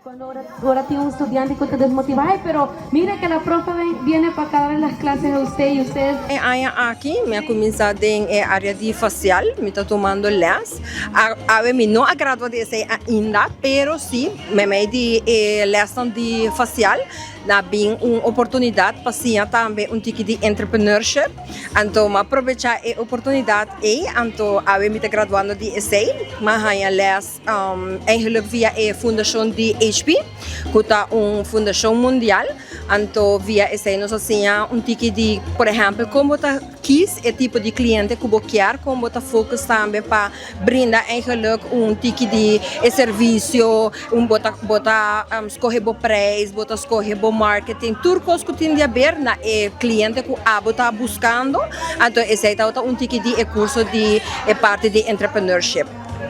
Cuando ora, ora tin un studiante cu ta desmotiva, "Ay, pero mira que la profe viene pa acá dar las clases a usted y usted". E aña aki mi a cuminsa den e area di facial, mi ta tumando les. Awe mi no a gradua di esey ainda, pero si memey di e lesnan di facial na bin un oportunidad pa siña tambe un tiki di entrepreneurship. Anto mi a probecha e oportunidad ey, anto awe mi ta graduando di esey. Mi a haña les eigenlijk via e fundacion di HP, cu ta un fundacion mundial. Anto via esey nos a siña un tiki di, por ehempel, con bo ta kies e tipo di cliente cu bo kier, con bo ta focus tambe pa brinda eigenlijk un tiki di e servicio, un bo ta scoge bo prijs, bo ta scoge bo marketing, tur cos cu tin di haber na e cliente cu abo ta buscando. Anto esey ta un tiki di e curso di e parti di entrepreneurship.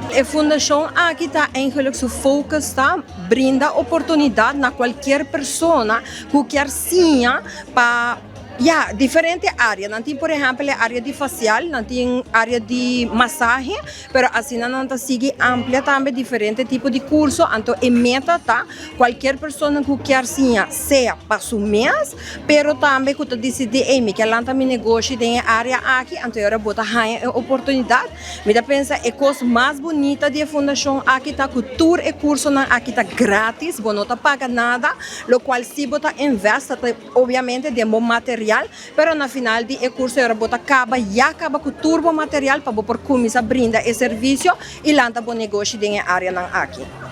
E fundacion aki ta eigenlijk su focus ta brinda oportunidad na cualkier persona cu kier siña pa, ja, diferente area. Nan tin, por ehempel, area di facial, nan tin area di masahe, pero asina nan ta sigui amplia tambe diferente tipo di curso. Anto e meta ta cualkier persona cu kier siña, sea pa su mes, pero tambe cu ta dicidi, "Hey, mi kier lanta mi negoshi den area aki", anto ora bo ta haya e oportunidad. Mi ta pensa e cos mas bunita di e fundacion aki ta cu tur e cursonan aki ta gratis, bo no ta paga nada, lo cual si bo ta invest, ta obviamente den bo material, pero na final di e curso ora bo ta caba, ya caba cu tur bo material pa bo por cuminsa brinda e servicio y lanta bo negoshi den e area nan aki.